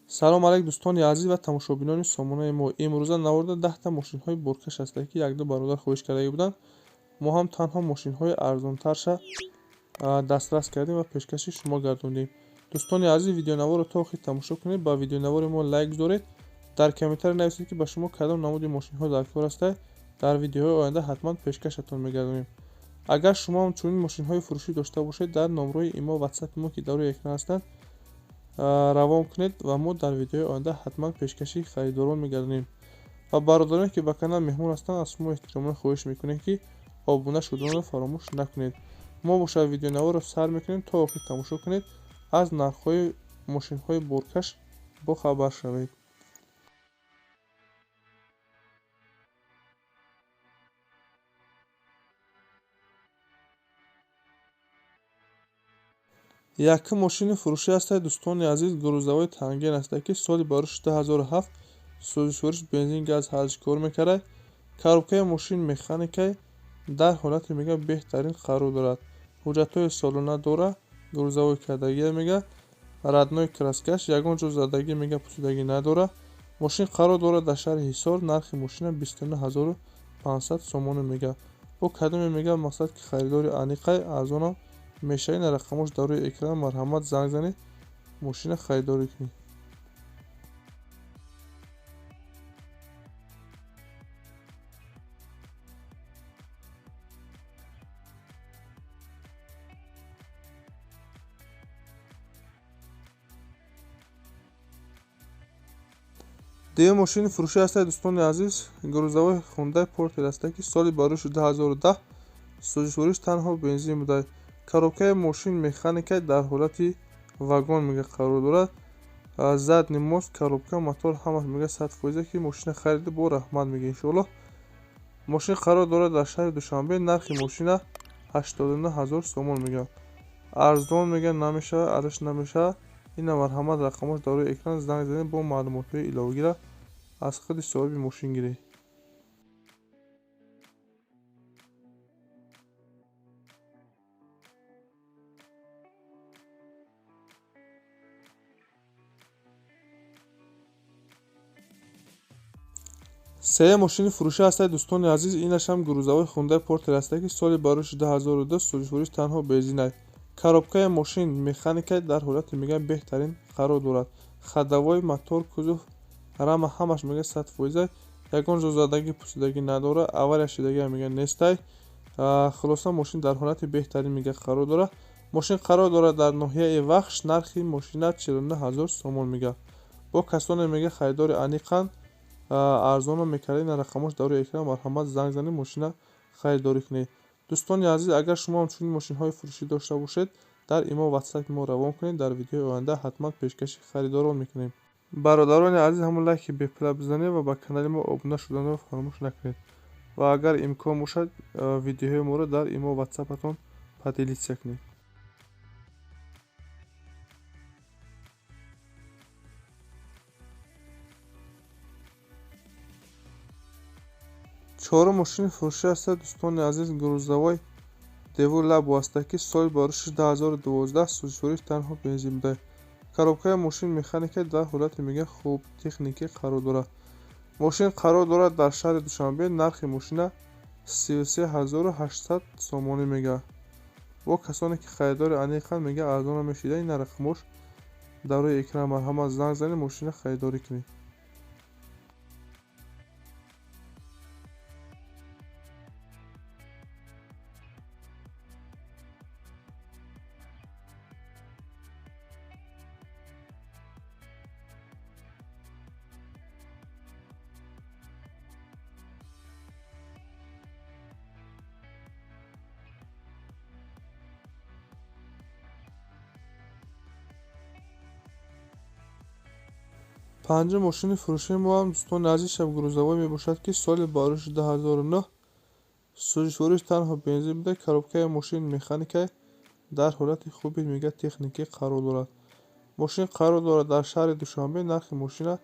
Салом алейк дӯстони азиз ва тамошобинони сомонаи мо. Имрӯза наворда 10та мошинҳои боркаш ҳастанд, ки якду бародар хоҳиш карда буданд. Мо ҳам танҳо мошинҳои арзонтарша дастрас кардем ва пешкаши шумо гардондем. Дӯстони азиз, видеонаворро то охир тамошо кунед, ба видеонавори мо лайк гузоред, дар комментарий нависед, ки ба шумо кадом намуди мошинҳо дар кор ҳастанд. Дар видеоҳои оянда ҳатман пешкашатон мегардонем. Агар шумо ҳам чунин мошинҳои фурӯшӣ дошта бошед, дар номрои имо WhatsApp мо, ки дар рӯи экран ҳастанд, равон кунед ва мо дар видеои оянда ҳатман пешкаши харидорон мегардонем. Ва бародароне, ки ба канал меҳмон ҳастанд, аз шумо эҳтиромона хоҳиш мекунем, ки обуна шуданро фаромӯш накунед. Мо бошад видеонаворро сар мекунем, то охир тамошо кунед, аз нархҳои мошинҳои боркаш бохабар шавед. Якум мошини фурӯшӣ ҳастад, дӯстони азиз, грузовой Танген ҳастад, ки соли барош 2007, сӯзишвориш бензин, газ ҳарҷ кор мекард. Коробкаи мошин механикай, дар ҳолати мега беҳтарин қарор дорад. Ҳуҷҷатҳои солона дора, грузовой кардагия мега, родной краскаш, ягон ҷо задагӣ мега пусидагӣ надора. Мошин қарор дорад дар шаҳри Ҳисор, нархи мошина 29500 сомонӣ мега. Бо кадоме мега мақсад ки харидори аниқай, арзонам мешавед, на рақамош дар рӯи экран, марҳамат занг занед, мошина харидорӣ кунед. Дуюм мошини фурӯшӣ ҳастад, дӯстони азиз, грузовой Hyundai Porter ҳастад, ки соли барош 2010, сӯзишвориш танҳо бензин буда. Коробкаи мошин механика, дар ҳолати вагон мега қарор дорад. Задний мост, коробка, мотор ҳамаш мега 100%, ки мошина харида бо раҳмат мега иншоаллоҳ. Мошин қарор дорад дар шаҳри Душанбе, нархи мошина 89000 сомон мега. Арзон мега намешавад, арзиш намешавад. Ина марҳамат рақамош дар рӯи экран, занг занед, бо маълумотҳои иловагиро аз худи соҳиби мошин гиред. Сеюм мошини фурӯшӣ ҳастад, дӯстони азиз, инашам грузовой Hyundai Porter ҳастад, ки соли барош 2002, сӯзишвориш танҳо бензин. Коробкаи мошин механика, дар ҳолати мега беҳтарин қарор дорад. Ходовой, мотор, кузов, рама ҳамаш мега 100%, ягон ҷо задагӣ пусидагӣ надорад, авария шидагӣ мега нестай. Хулоса мошин дар ҳолати беҳтарин мега қарор дорад. Мошин қарор дорад дар ноҳияи Вахш, нархи мошина 49000 сомон мега. Бо касоне мега харидори аниқанд, арзонро мекард, ин рақамош дар рӯи экран, марҳамат занг занед, мошина харидорӣ кунед. Дӯстони азиз, агар шумо ҳам чунин мошинҳои фурӯшӣ дошта бошед, дар имо WhatsApp мо равон кунед, дар видеои оянда ҳатман пешкаши харидорон мекунем. Бародарони азиз, ҳамон лайки бепула бизанед ва ба канали мо обуна шуданро фаромӯш накунед. Ва агар имкон бошад, видеоҳои моро дар имо WhatsApp-атон поделиться кунед. Чорум мошини фурӯшӣ ҳастад, дӯстони азиз, грузовой Daewoo Labo ҳастад, ки соли барош 2012, сӯзишвориш танҳо бензин буда. Коробкаи мошин механика, дар ҳолати мега хуб техникӣ қарор дорад. Мошин қарор дорад дар шаҳри Душанбе, нархи мошина 33800 сомонӣ мега. Бо касоне ки харидори аниқанд мега арзонро мешида, ин рақамош дар рӯи экран, марҳамат занг занед, мошина харидорӣ кунед. Панҷум мошини фурӯшии мо ҳам, дӯстони азиз, шаб грузовой мебошад, ки соли барош 2009, сӯзишвориш танҳо бензин буда, коробкаи мошин механика, дар ҳолати хуби мега техникӣ қарор дорад. Мошин қарор дорад дар шаҳри Душанбе, нархи мошина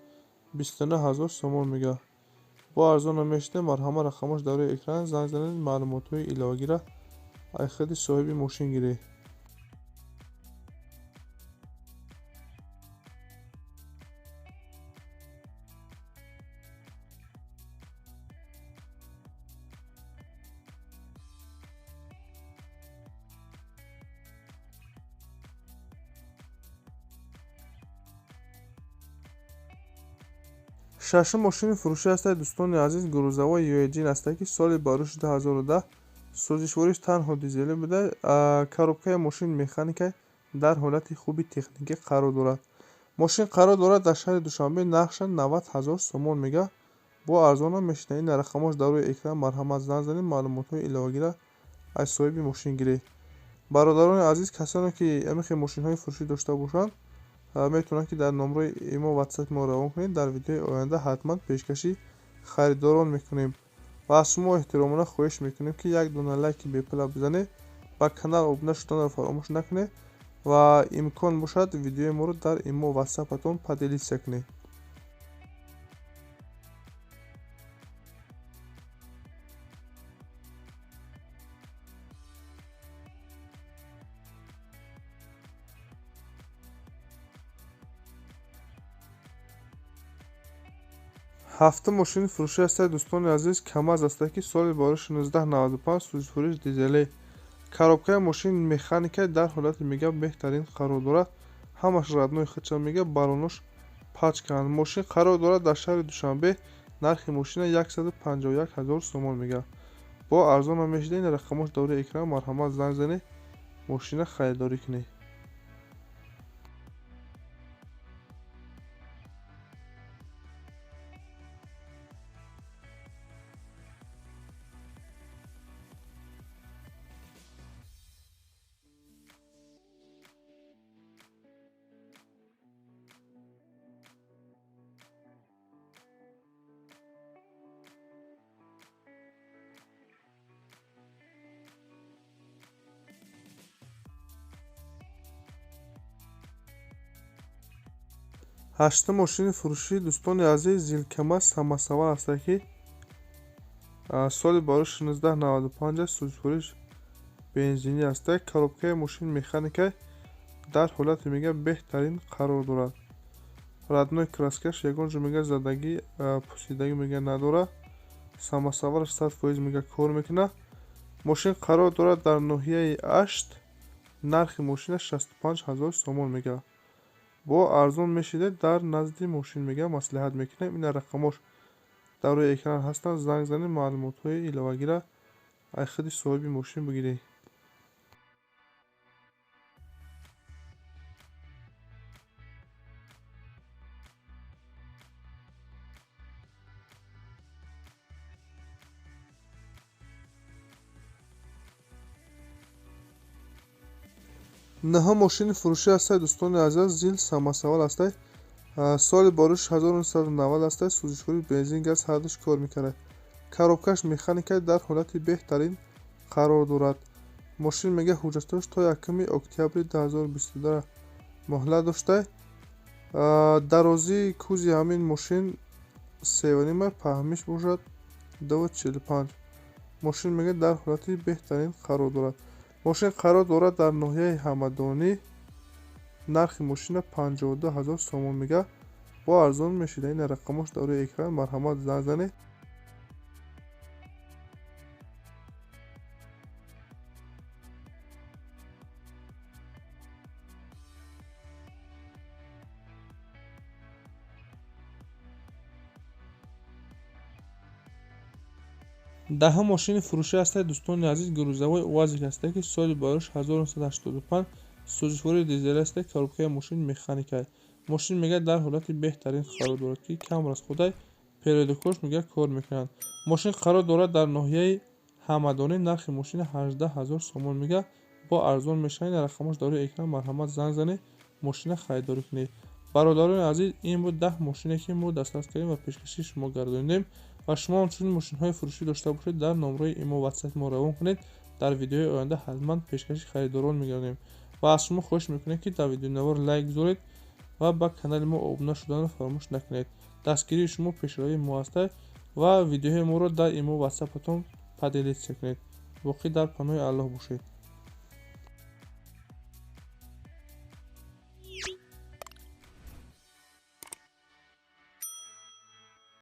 29000 сомон мега. Бо арзонро мешинед, марҳамат рақамош дар рӯи экран, занг занед, маълумотҳои иловагиро аз худи соҳиби мошин гиред. Шашум мошини фурӯшӣ ҳастад, дӯстони азиз, грузовой Юэджин ҳастад, ки соли барош 2010, сӯзишвориш танҳо дизелӣ буда, коробкаи мошин механика, дар ҳолати хуби техникӣ қарор дорад. Мошин қарор дорад дар шаҳри Душанбе, нархша 90 ҳазор сомон мега, бо арзонам мешинад. Ин рақамош дар рӯи экран, марҳамат, занг занед, маълумотҳои иловагиро аз соҳиби мошин гиред. Бародарони азиз, касоне ки ҳамин мошинҳои фурӯшӣ дошта бошанд, метавонанд ки дар номрои имо, ватсапи мо равон кунед. Дар видеои оянда ҳатман пешкаши харидорон мекунем ва аз шумо эҳтиромона хоҳиш мекунем, ки як дона лайки бепула бизанед, ба канал обуна шуданро фаромӯш накунед ва имкон бошад, видеои моро дар имо, ватсапатон поделиться кунед. Ҳафтум мошини фурӯшӣ ҳастад, дӯстони азиз, КамАЗ ҳастад, ки соли барош 1995, сӯзишвориш дизелӣ, коробкаи мошин механика, дар ҳолати мега беҳтарин қарор дорад. Ҳамаш родной худша мега, баллонош пачкаанд. Мошин қарор дорад дар шаҳри Душанбе, нархи мошина 151 ҳазор сомон мега, бо арзонам мешида. Ин рақамош дар рӯи экран, марҳамат, занг занед, мошина харидорӣ кунед. Ҳаштум мошини фурӯшӣ, дӯстони азиз, ЗИЛ КамАЗ самосвал ҳастад, ки соли барош 1995 аст, сӯзишвориш бензинӣ ҳастад, коробкаи мошин механика, дар ҳолати мега беҳтарин қарор дорад. Родной краскаш, ягон ҷо мега задагӣ, пусидагӣ мега надорад. Самосвалаш 100% мега кор мекунад. Мошин қарор дорад дар ноҳияи Ашт, нархи мошина 65 ҳазор сомон мега, бо арзон мешида. Дар назди мошин мега маслиҳат мекунем. Ина рақамош дар рӯи экран ҳастанд, занг занед, маълумотҳои иловагиро аз худи соҳиби мошин бигиред. Наҳум мошини фурӯшӣ ҳастад, дӯстони азиз, ЗИЛ самосвал ҳастад, соли барош 1990 ҳастад, сӯзишворӣ бензин, газ ҳардуш кор мекунад, коробкаш механика, дар ҳолати беҳтарин қарор дорад. Мошин мега ҳуҷҷатош то 1 октябри 2022 муҳлат дошта. Дарозии кузи ҳамин мошин 3,5, паҳмиш бошад 2,45. Мошин мега дар ҳолати беҳтарин қарор дорад. Мошин қарор дорад дар ноҳияи Ҳамадонӣ, нархи мошина 52 ҳазор сомон мега, бо арзон мешида. Ин рақамош дар рӯи экран, марҳамат, занг занед. Даҳум мошини фурӯшӣ ҳастад, дӯстони азиз, грузовой УАЗик ҳастад, ки соли барош 1985, сӯзишвории дизелӣ ҳастад, коробкаи мошин механика. Мошин мега дар ҳолати беҳтарин қарор дорад, ки кам расходай, передокош мега кор мекунанд. Мошин қарор дорад дар ноҳияи Ҳамадонӣ, нархи мошина 18 ҳазор сомон мега, бо арзон мешавад. Ин рақамош дар рӯи экран, марҳамат, занг занед, мошина харидорӣ кунед. Бародарони азиз, ин буд 10 мошине, ки мо дастрас кардем ва пешкаши шумо гардонидем. Ва шумо ҳамчунин мошинҳои фурӯшӣ дошта бошед, дар номрои имо, ватсапи мо равон кунед. Дар видеои оянда ҳатман пешкаши харидорон мегардонем ва аз шумо хоҳиш мекунем, ки дар видеонавор лайк гузоред ва ба канали мо обуна шуданро фаромӯш накунед. Дастгирии шумо пешравии мо ҳастад ва видеоҳои моро дар имо, ватсапатон поделиться кунед. Боқӣ дар паноҳи Аллоҳ бошед.